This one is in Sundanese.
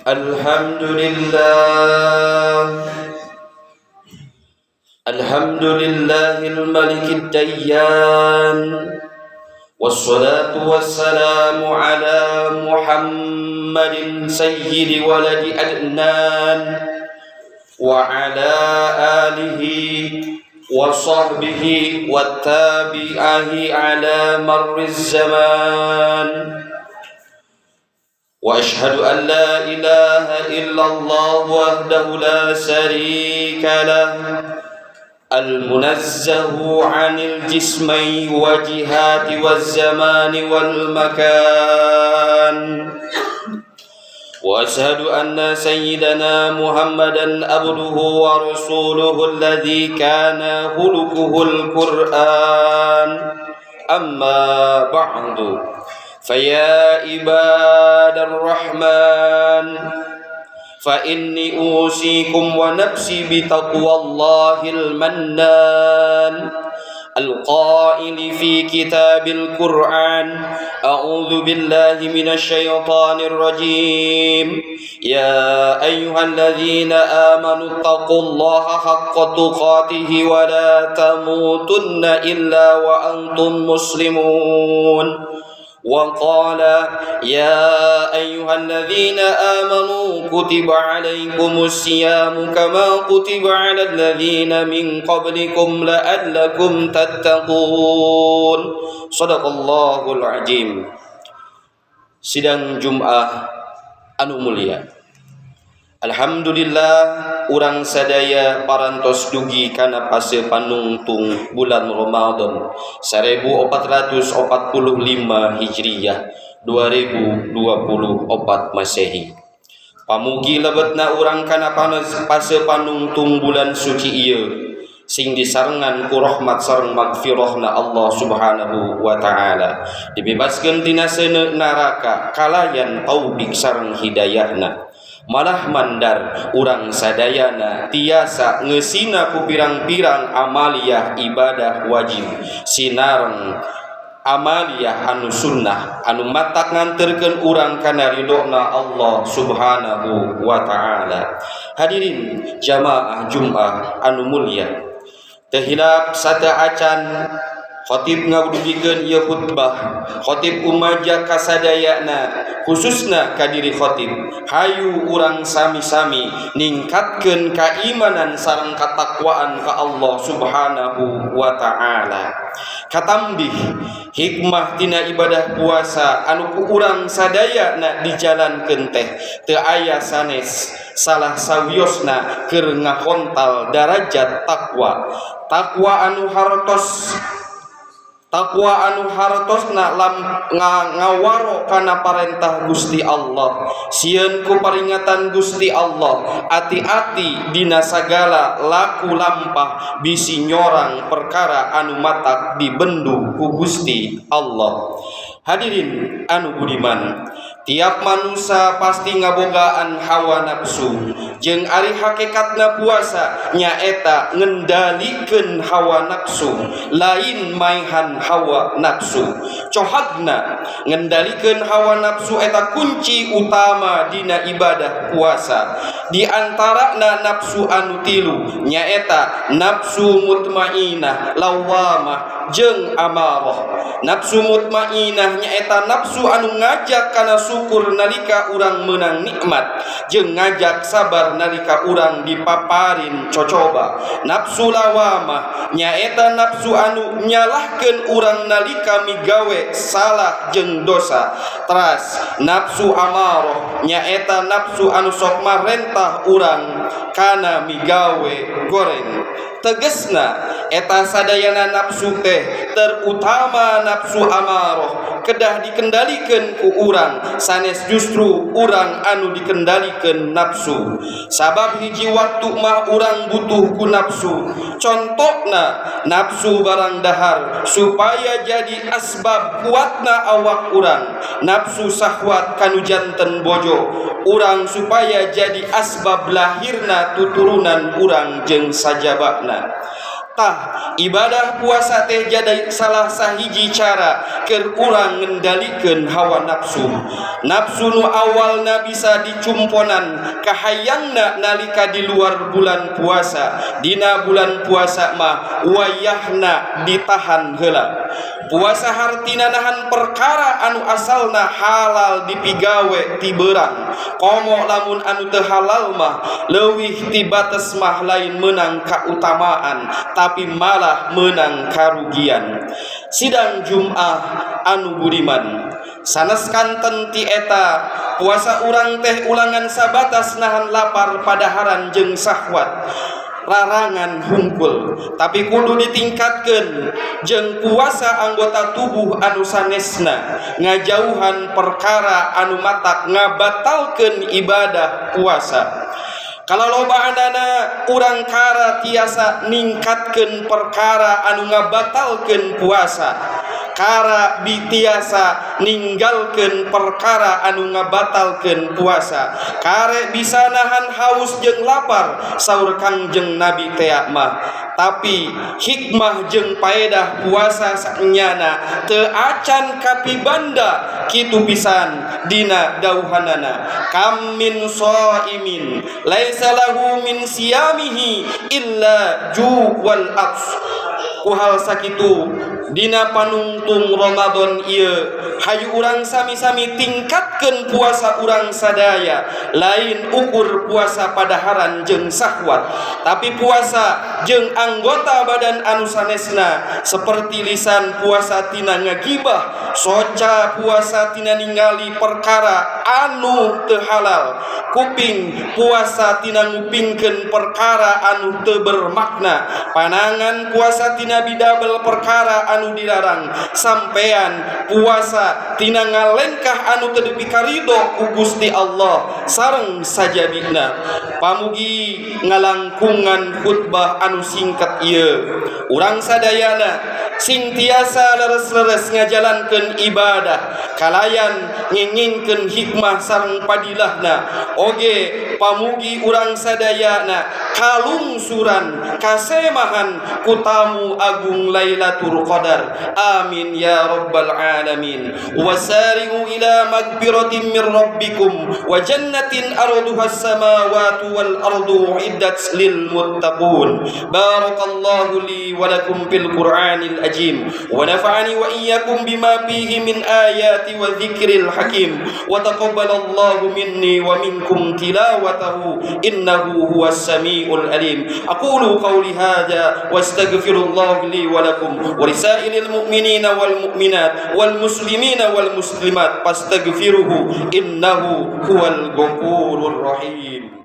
الحمد لله، الحمد لله الملك الديان، والصلاة والسلام على محمد سيد ولد عدنان وعلى آله وصحبه والتابعه على مر الزمان، واشهد ان لا اله الا الله وحده لا شريك له، المنزه عن الجسمين وجهات والزمان والمكان، واشهد ان سيدنا محمدا عبده ورسوله الذي كان خلقه القران. اما بعد، فيا عباد الرحمن، فإني أوصيكم ونفسي بتقوى الله المنان، القائل في كتاب القرآن: أعوذ بالله من الشيطان الرجيم، يا أيها الذين آمنوا اتقوا الله حق تقاته ولا تموتن إلا وأنتم مسلمون. وقال: يا أيها الذين آمنوا كتب عليكم الصيام كما كتب على الذين من قبلكم لعلكم تتقون. صدق الله العظيم. Sidang Jum'ah anu mulia, Alhamdulillah, urang sadaya parantos dugi kana fase panungtung bulan Ramadan 1445 Hijriah, 2024 Masehi. Pamugi lebetna urang kana fase panungtung bulan suci ieu sing disarengan ku rahmat sareng magfirahna Allah Subhanahu wa taala, dibebaskeun tina seuneu neraka kalayan taufik sareng hidayahna, malah mandar urang sadayana tiasa ngesina ku pirang-pirang amaliyah ibadah wajib sinareng amaliyah anu sunnah anu matak nganterkeun urang kana ridona Allah Subhanahu wa taala. Hadirin jamaah Jumat anu mulia, teu hilap sateuacan khatib ngabudugikeun ieu khutbah, khatib umaja kasadayana, khususna ka diri khatib, hayu urang sami-sami ningkatkeun kaimanan sareng katakwaan ka Allah Subhanahu wa taala. Katambih hikmah tina ibadah puasa anu ku urang sadayana dijalankeun teh teu aya sanes salah sawiosna keur ngahontal darajat takwa. Takwa anu hartos, takwa anu hartosna lam ngawaro kana parentah Gusti Allah, sieun ku peringatan Gusti Allah, ati-ati dina sagala laku lampah bisi nyorang perkara anu matak dibendu ku Gusti Allah. Hadirin anu budiman, tiap manusia pasti ngabogaan hawa nafsu, jeung ari hakikatna puasa nyaeta ngendalikeun hawa nafsu, lain maihan hawa nafsu. Cohagna, ngendalikeun hawa nafsu eta kunci utama dina ibadah puasa. Di antarana nafsu anu tilu nyaeta nafsu mutmainah, lawamah, jeung amarah. Nafsu mutmainah nyaeta nafsu anu ngajak kana syukur nalika urang menang nikmat jeung ngajak sabar nalika urang dipaparin cocoba. Nafsu lawamah nyaeta nafsu anu nyalahkeun urang nalika migawe salah jeung dosa. Teras nafsu amarah nyaeta nafsu anu sok marentah urang kana migawe goreng. Tegesna, eta sadayana nafsu teh, terutama nafsu amarah, kedah dikendalikan ku urang, sanes justru urang anu dikendalikan nafsu. Sabab hiji waktu mah urang butuh ku nafsu, contohna nafsu barang dahar supaya jadi asbab kuatna awak urang, nafsu sahwat kanu janten bojo urang supaya jadi asbab lahirna tuturunan urang jeung sajabana. Tah, ibadah puasa teh jadi salah sahiji cara keur urang ngendalikeun hawa nafsu. Nafsu nu awalna bisa dicumponan kahayangna nalika di luar bulan puasa, dina bulan puasa mah wayahna ditahan heula. Puasa hartina nahan perkara anu asalna halal dipigawe ti beurang. Komo lamun anu teu halal mah leuwih ti bates mah lain meunang kautamaan, tapi malah menang karugian. Sidang Jum'ah anu budiman, sanes kanten ti eta, puasa urang teh ulangan sabatas nahan lapar padaharan jeung sahwat larangan hungkul, tapi kudu ditingkatkan jeung puasa anggota tubuh anu sanesna, ngajauhan perkara anu matak ngabatalkeun ibadah puasa. Kalau lobaanana urang kara tiasa ningkatkeun perkara anu ngabatalkeun puasa, kara bitiasa ninggalkeun perkara anu ngabatalkeun puasa, kare bisa nahan haus jeung lapar saur Kangjeng Nabi tea mah. Tapi hikmah jeung paedah puasa sanyana teu acan kapibanda kitu pisan dina dauhanana, kam min shaimin laisa lahu min siyamihi illa ju wal ats. Ku hal sakitu, dina panungtung Ramadan ieu hayu urang sami-sami tingkatkeun puasa urang sadaya, lain ukur puasa padaharan jeung sahwat, tapi puasa jeung anggota badan anu sanesna, seperti lisan puasa tina ngagibah, soca puasa tina ningali perkara anu teu halal, kuping puasa tina ngupingkeun perkara anu teu bermakna, panangan puasa tina bidabel perkara anu dilarang, sampean puasa tina ngalengkah anu teu dipikarido ku Gusti Allah sareng sajabina. Pamugi ngalangkungan khutbah anu singkat ieu, urang sadayana sing tiasa leres-leres ngajalankeun ibadah kalayan ngengingkeun hikmah sareng padilahna. Oge pamugi urang sadayana kalungsuran kasemahan ku tamu agung Lailatul Qadar. Amin ya rabbal alamin. Wasari'u ila magfiratin min rabbikum wa jannatin arduha as-samawati wal ardu uiddat lil muttaqun. Barakallahu li wa lakum fil qur'anil azim wa nafa'ani wa iyyakum bima fihi min ayati wa dzikril hakim wa taqabbalallahu minni wa minkum tilawatahu innahu huwas samiul alim. Aqulu qawli hadza wa astaghfirullah li wa lakum wa lisairil mu'minina wal mu'minat wal muslimina wal muslimat fastaghfiruhu innahu huwal ghafurur rahim.